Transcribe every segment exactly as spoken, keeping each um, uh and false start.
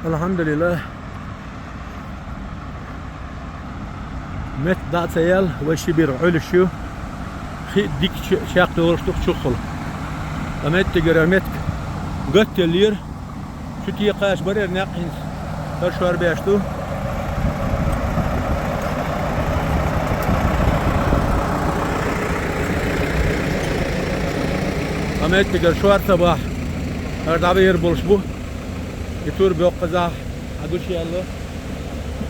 Алхьамдулиллах. Метта дӀа а ца яьлла, вай ши бӀарга Ӏуьллуш ю. Хи дика чу-, чекхдолуш ду чухула. Ткъа меттигара метка гатделлера. Чу текхаш барера некъ хӀинца. Хар шор беш ду. Ткъа меттигара шор ца бахь, хӀара дӀабер болуш бу. И тур боккхазахь, хьан гучуяьлла,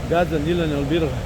газан йилан йолу биргӀа.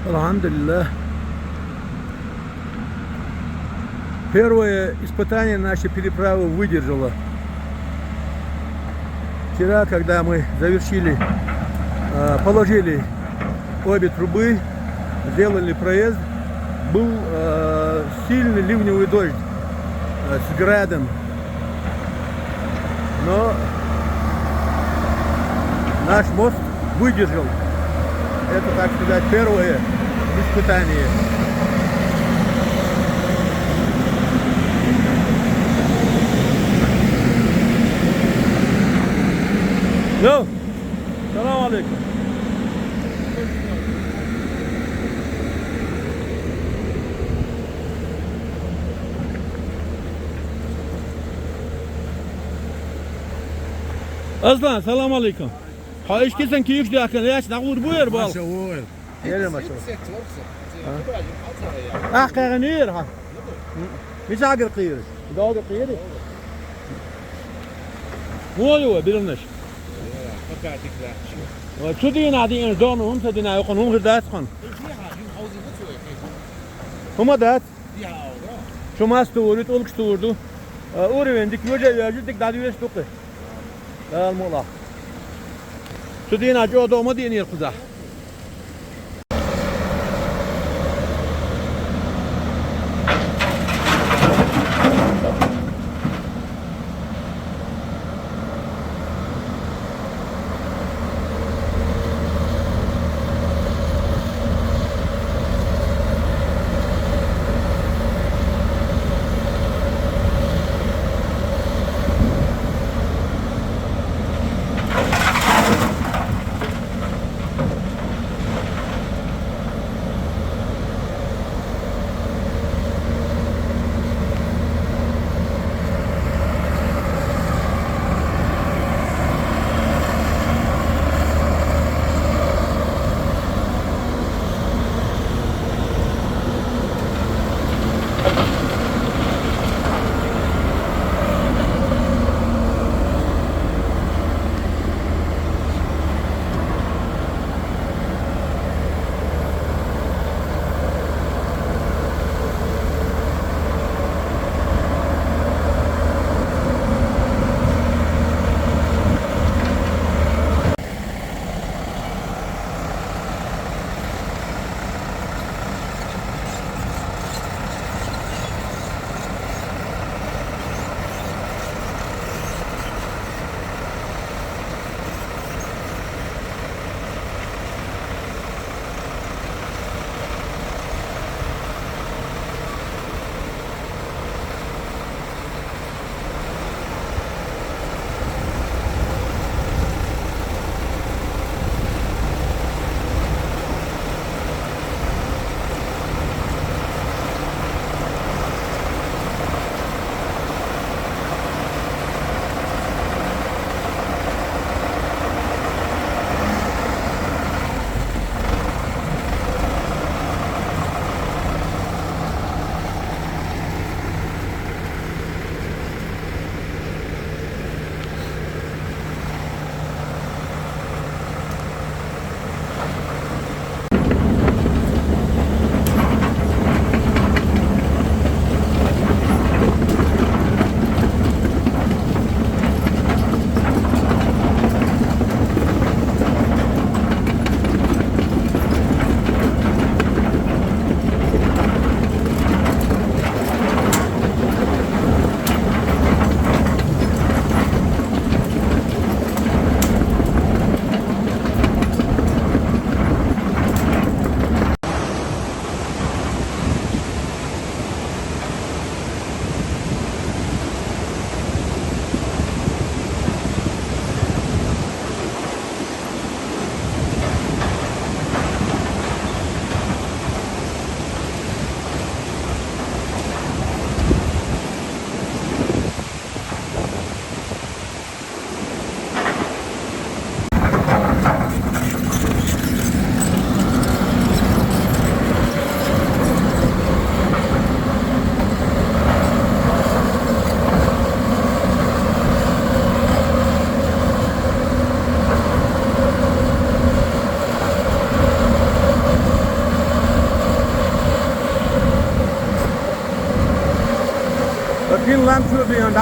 Алхьамдулиллах. Первое испытание наша переправа выдержала. Вчера, когда мы завершили, э, положили обе трубы, сделали проезд, был, э, сильный ливневый дождь, э, с градом. Но наш мост выдержал. Это, так сказать, первое испытание. Йо, салам алейкум. Аслан, салам алейкум. Хьо иштта кисан кийчу даьхкина, яц, дӀагӀур бу яра бал? Маша ву. Ера маша. А? Ахь кхаьхьана яра хьо? Мичахь гира кхийра? ДогӀа кхийра? Вон ю вай билгнаш? Вай, цу дийнахь диъна догӀна хӀума ца дина, юкъана хӀума хир дац хьуна? ХӀума дац? Шу мас тур ю, тӀулгаш тур ду. А, уровень дика вежа а вежа, дика дӀадоьшуш ду кхин. Дала мукъ лахь. Цу дийнахь чӀогӀа догӀа ма деанера кхузахь.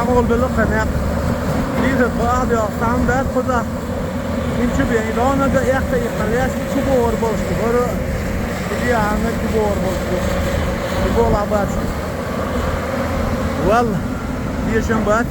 Ол беле ханак. Дизет баах да, стам да куда. Инчи бен, дона да якта ихалеш, чу бор болчу. Бор, иди ана чу бор болчу. Чу бол абач. Вал, дешем бат.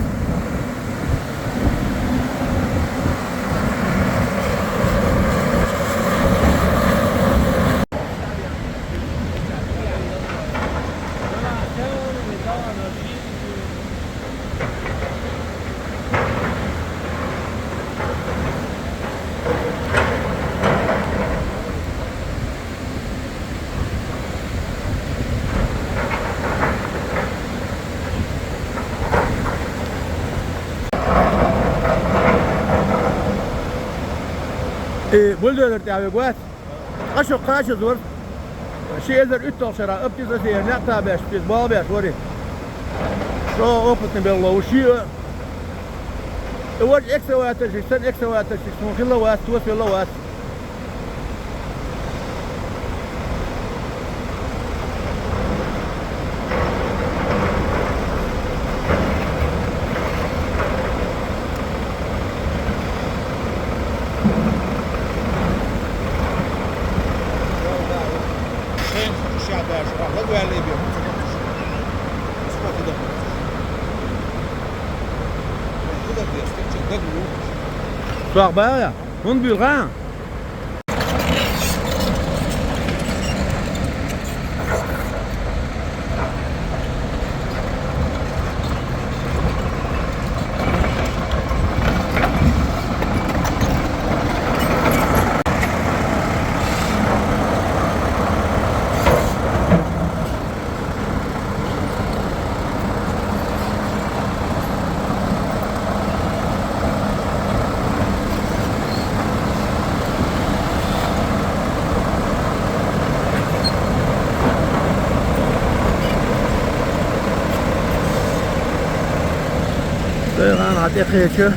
Э, бульдозер тяви гват. А шо кача зур? Ши эзер үт тол шара, оптиза се, нак та беш, пиз бал беш, вори. Шо опытный бел лоу, ши, э, вот экскаваторщик, сэн экскаваторщик, сон хила вас, туос хила вас. Суах баа, хун бюлга. Дойган хат экечи.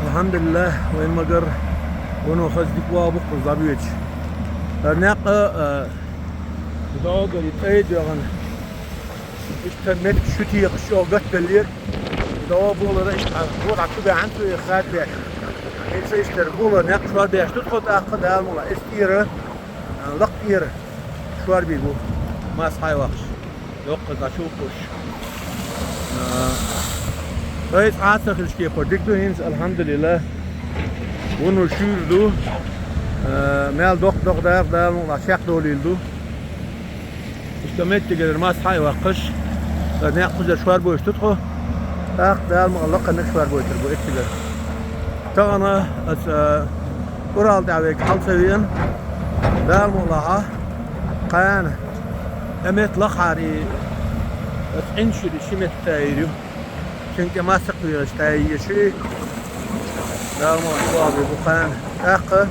Алхьамдулиллахь, вайн магар, вуно хаза дика вагӀа бу-кх кхуза дӀабоьдуш. Дар некъ а, а, догӀа гали тӀай доьгӀна. Иштта метта шу текхаш чӀогӀа гатделлера. ДогӀа болара иштта гу дӀа чу баьхьан цу хадбеш. Иштта иштта гула некъ шорбеш ду тхо тӀаккха Дала мукъалахь. Эс тӀера, а, лакха тӀера шорби бу. Мас хьай вахаш. Йоккха дӀачувкхуш. А, вай цкъа а ца хилча кепара дика ду хӀинца, алхьамдулиллахь. Вуно шуьйра ду. А, мел доккха-доккха дагӀа Дала мукъалахь чекхдолийла ду. Иштта меттигера мас хьай ваккхаш, ца некъ кхузара шорбуьйтуш ду тхо. ТӀаккха Дала мукъалахь лакхара некъ шорбуьйтур бу эттигара. Тахана аса, а, Урал тӀа вайга хьал ца веана, Дала мукъалахь, кхана, а, метта лакхара и, аса Ӏин шуьра ши метта тайир ю. Цунга тӀа масса кхоьхьаш тайир ю ши. Дала мукъалахь бу кхана. ТӀаккха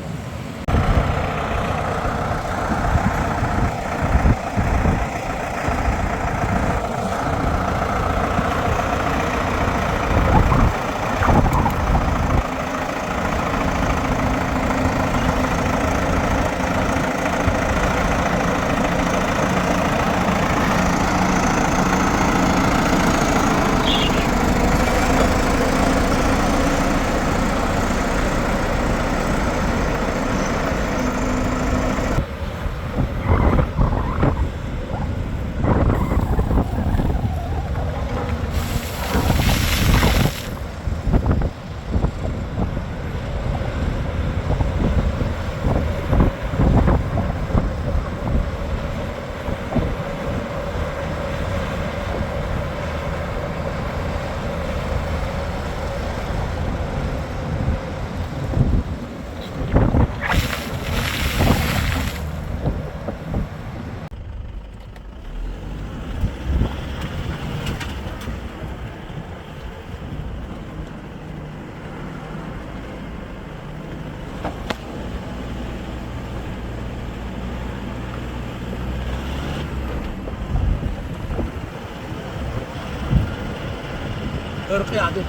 Ир къаьхьа ду.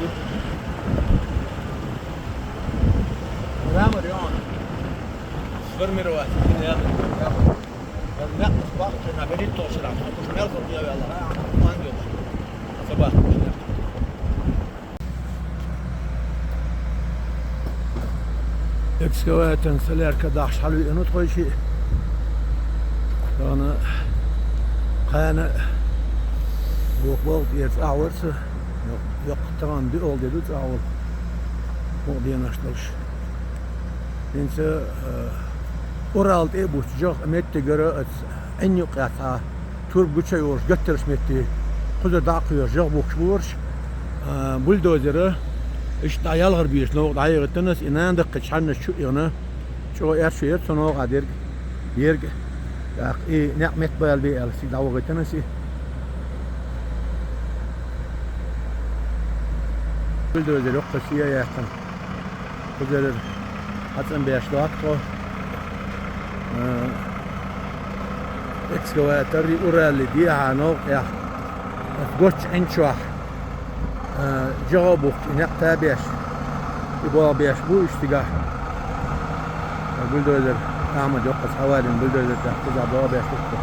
Рамарион. Сформировать. Ир некъ бахчана берит тошрам. Куш мел хо я вела. Ангел. Сабах куш. Экскаваторан солярка дахьаш хьалвеана тхо шиъ. Тахана кхана вокх болх тӀера цӀахь вар со. Йоккха тахана биъолг де ду цӀахь вар. Мукъа денаш долуш. ХӀинца, а, Урал тӀе а бутт жагӀа меттигара аца Ӏин юккъехь цхьа турба гуча йолуш гаттарш метте, кхузара дӀа а кхоьхьуш, жагӀа бухкуш бу уьш, а, бульдозера, иштта дӀа ялхара безаш новкъа дӀайигӀийтина аса, и нана даккхийчу хьаннаш чу а йигӀна, чӀогӀа аьрчу яра цу новкъа дерг, ерг, тӀаккха и некъ метта бала бе аьлла, цига дӀавахийтина аса и. Бульдозер йоккха сий а яьккхина. Кхузара хьацӀан беш доттагӀа, а, экскаваторий, Уралий дехьа новкъа тӀехь, аса гоччу Ӏин чохь, а, жагӀа бухкуш, и некъ табеш, и боху беш бу уьш цигахь. Бульдозер, Ахьмад йоккхаза хьавалийна бульдозер тӀехь кхузахь боху беш бу.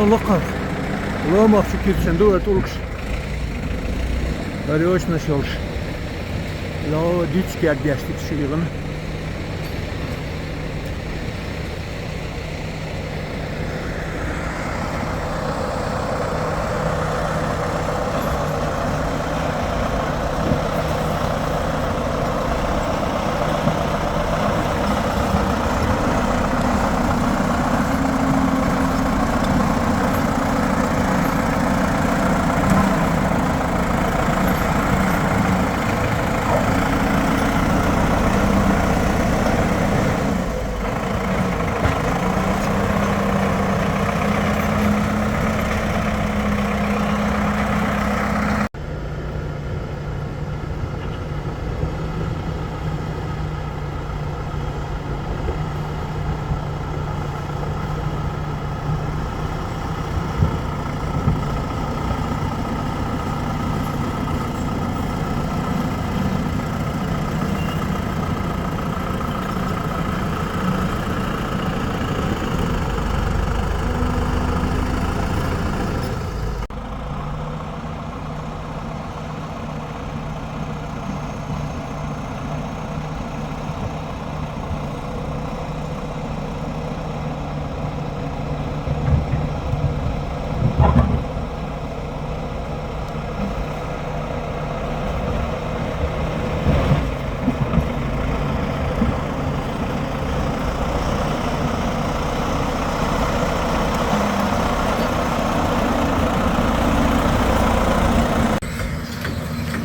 Лакхара ломах чу кийчдеш ду ара тӀулгаш. Барёчнаш йолуш. Йо, дицкер деш дика шиъгӀана.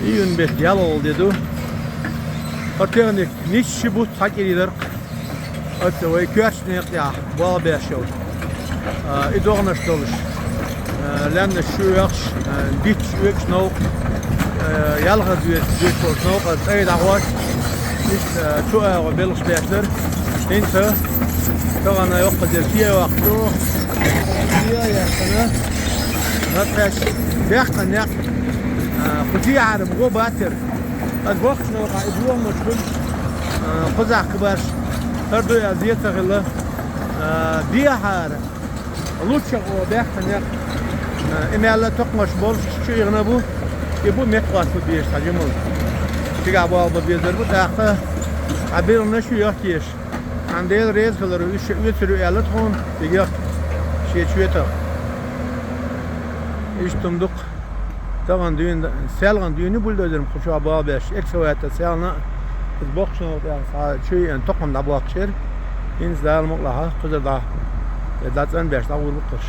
Июнь бетт ялхалгӀа де ду. ХӀара техника нисча бутт хьакӀирийларх. Оцу вай коьртачу некъа тӀехь болх беш йолу. А, и догӀанаш долуш, а, лаьмнаш чу оьхуш, а, дитташ оьгуш новкъа, а, ялхаза доьзуш, доьзуш волчу новкъа цӀай дӀахӀоттуш, иштта, а, цу агӀор белхаш беш дара. ХӀинца тахана йоккха дерг кхин йоккху. Кхин яьккхина. Нацкъаьстчу бехкан некъ, а, кху дехьара гӀо бацара. Аса бохучу новкъахь и догӀанаш хуьлу, а, кхузахь кхабарш, хӀара ду аьлла зен ца хилла, а, дехьара, лучча гӀо бехкан некъ, а, и мелла токхамаш болуш чу ийгӀина бу, и бу меттахӀотто безаш цхьа жималла. Цигахь болх бан безар бу, тӀаккха цхьа билгӀанаш ю йохкуш. Цхьана Дела реза хилар, уьш оьцур ю аьлла тхуна, и яхка шен чоьтах. Иштта хӀума ду-кх. Тахана дуьйна, селхана дуьйна бульдозерна кху чохь болх беш, экскаватор селхана а, иза боккхачу новкъа тӀехь цхьа чу йиъна токхам дӀабоккхуш яра. ХӀинца Дала мукъалахь кхузара дӀа, я дӀа цӀанбеш дӀагӀур бу кхуьш.